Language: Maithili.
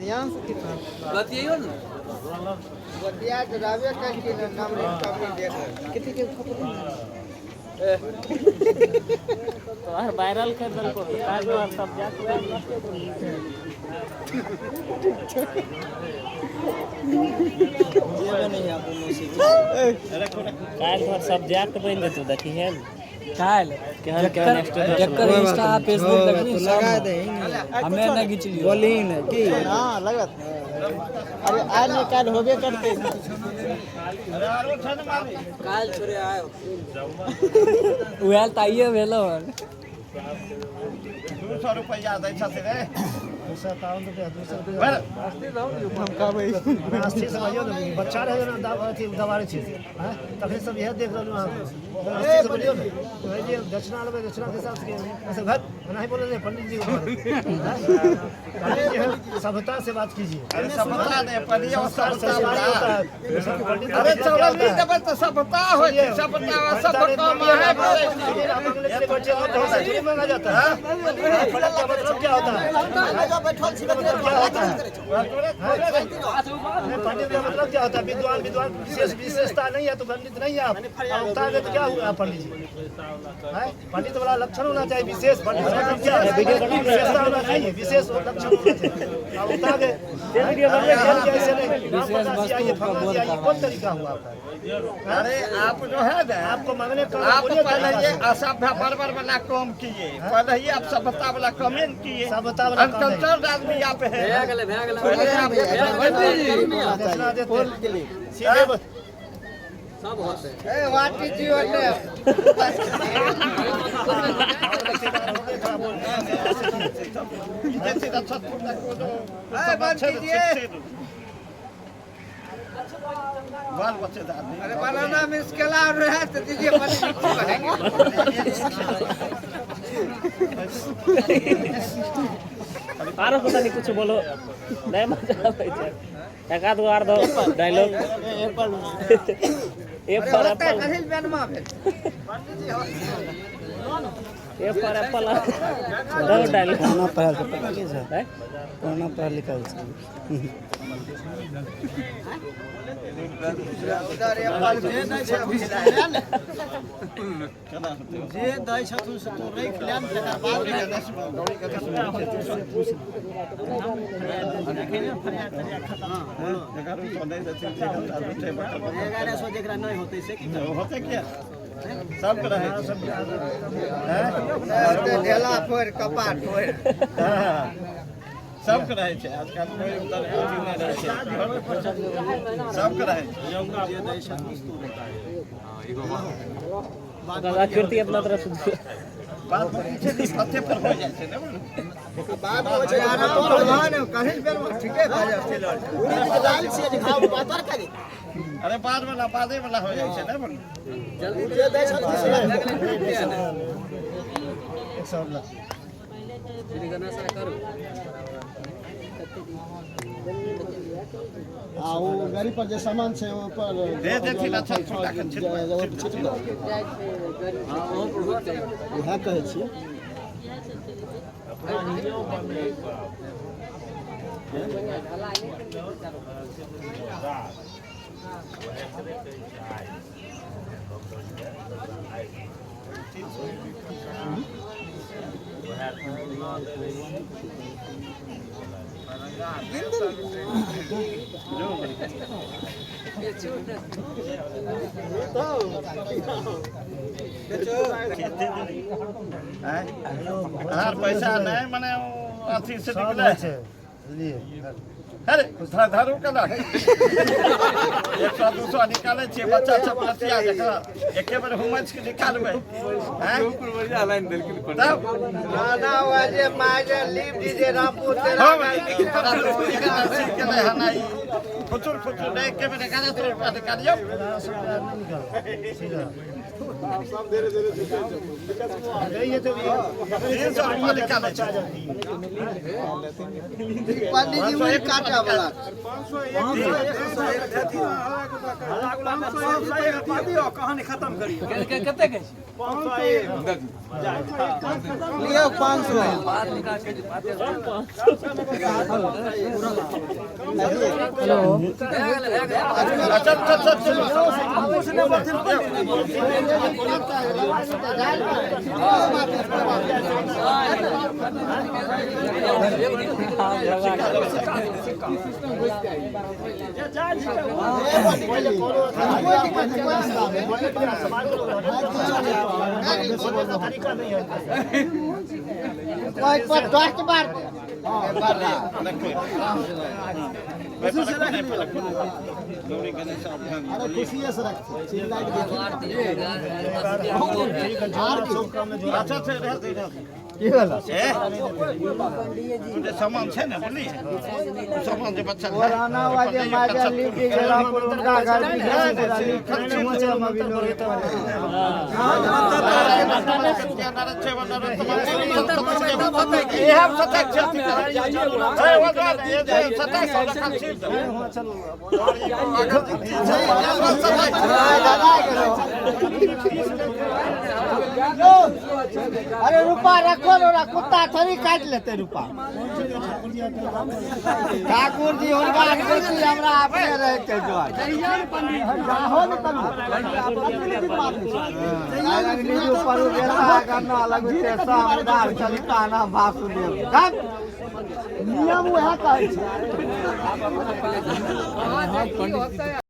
ध्यान से कितना बतियाइयो ने। बतिया के रहबे करती ना नमरी कमरी देख कितनी के खबर तोहर वायरल कर देलको काल्हि तोहर सब जात काल्हि तोहर सब्जेक्ट बनि जेतौ देखिहे ने। काल्हि केहन केहन स्टेटस जकर इंस्टा फेसबुक देखनी सब लगा दे हमे नहि घिचलियो बोली ने की हां लगत अरे आज नहीं काल होबे करते। काल छोड़े आयो उएह तऽ आइए भेलो हन। 200 रुपैआ दै छथिन रे। 57 रुपया 200 रुपया। हम कहबै अस्थिर समझियौ ने, बच्चा रहै ने, अथी दबारै छै, आँय, तखन सब इएह देख रहलहुँ अहाँ अस्थिर समझियौ ने, कहलियै दक्षिणा लेबै, दक्षिणाके हिसाबसँ के ऐसे घर एनाही बोले नहीं पंडित जी को, पंडित जी है, सभ्यता से बात कीजिए। अरे सभ्यता नहि पढ़ियौ। संस्कार सभ्यता संस्कारी होता है पंडित। अरे क्या चौबीस होता है? देबै तऽ सभ्यता होइ छै, सभ्यता सब काम है। आप मांगने के लिए बैठे हो तो हमसे थोड़ी मांगा जाता है। पंडित का मतलब क्या होता है? मतलब क्या होता है? नहीं, पंडित का मतलब क्या होता है? विद्वान, विद्वान विशेष विशेषता नहीं है तो पंडित नहीं है आप। अब उतार गए तो क्या हुआ पंडित जी हैं? पंडित वाला लक्षण होना चाहिए विशेष। पंडित का मतलब क्या है? विशेषता होना चाहिए, विशेष लक्षण होना चाहिए। अब उतार गए ऐसे नहीं, राम प्रकाश जी आइए, फलाना जी आइए, कौन तरीका हुआ आपका? अरे आप जो है ना आपको मांगने का आप बोलिए पहले तरीका ये से। असभ्य बर्बर वाला काम किए, पहले ही आप सभ्यता वाला कमेंट किए। सभ्यता वाला काम नहीं। अनकल्चर्ड आदमी आप है। पहले आप दक्षिणा देते सीधे ए वाटी जी ओने सीधे सीधा छत पर तक वो जो ए, बंद कीजिए। बाल बच्चेदार आदमी। अरे बनाना में इसके ला रहा है तो दीजिए पंडित जी बनेंगे। आरो पता नहीं कुछ बोलो, नहीं मजा आबै छै। एक आध गो आर दो डायलॉग। ए अरे फॉर होतै एप्पल। कहिल बेनमा भेल। ए फॉर एप्पल दो डायलॉग। कोना पढ़ल छै पता की छै? हैं? कोना पढ़ल लिखल छै? उधर एप्पल जे दै छथुन से तू राखि ले, तकर बाद। 1100 जेकरा नहि होतै से की? होते किया, सबके रहै छै। होतै ढेला फोड़ि कपार फोड़ि। हाँ, सबके रहै छै। आजकल कोई उधर अथी नहि रहै छै, सबके रहै छै। जे दै छथुन से तू ओकर आकृति अपना तरफ से बात छै कि फते पर हो जाइ छै ने बोलू। आराम भगवान कहिल बेनमा ठीके भऽ जाइ छै। दाल छियै जे खाउ बात करी। अरे बाद वाला बादे वाला हो जाइ छै ने बोलू। जे दै छथुन से 100 ला। आ ओ गाड़ी पर जे सामान छै ओहि पर दे देथिन। अच्छा छोटा के छिटबै। इएह कहै छियै। आर पैसा नहि मने ओ अथी से सब निकले होइ छै बुझलिए। अरे धरू केना 100 200 निकालै छियै, बच्चा सब रतिया जकरा एके बेर हुमैच के निकालबै आँय? तब ना वाजे माजे लीव दीजिए रामपुर तेरा। हम केलै हन ई खुचुर खुचुर नहि, एके बेर 1100 रुपया निकालियौ। 1100 रुपया नहि निकालबै सीधा। नहीं है तो 300 रुपया निकालै बच्चा छै। जल्दी पंडित जी वही काटा वाला। कते कहै छी? लियौ 500। अच्छा अच्छा अच्छा चलू। समाज को लोग बोलने का तरीका नहीं है। कोई पर टॉर्च मार दे। अरे खुशिये से रखते चिल्ला के अच्छा छै, रह दे, रह दे। की वाला? ए, ओ जे सामान छै ने, बुझलियै? ओ सामान जे बच्चा पुराना वाले माजा लिट्टी गेला पर उनका घर भी अरे रूपा रखो रे, कुत्ता थोड़ी काटि लेते रूपा। ठाकुर जी हुनका खुशी हमरा अपने रहे के जोर। नियम वएह कहै छै।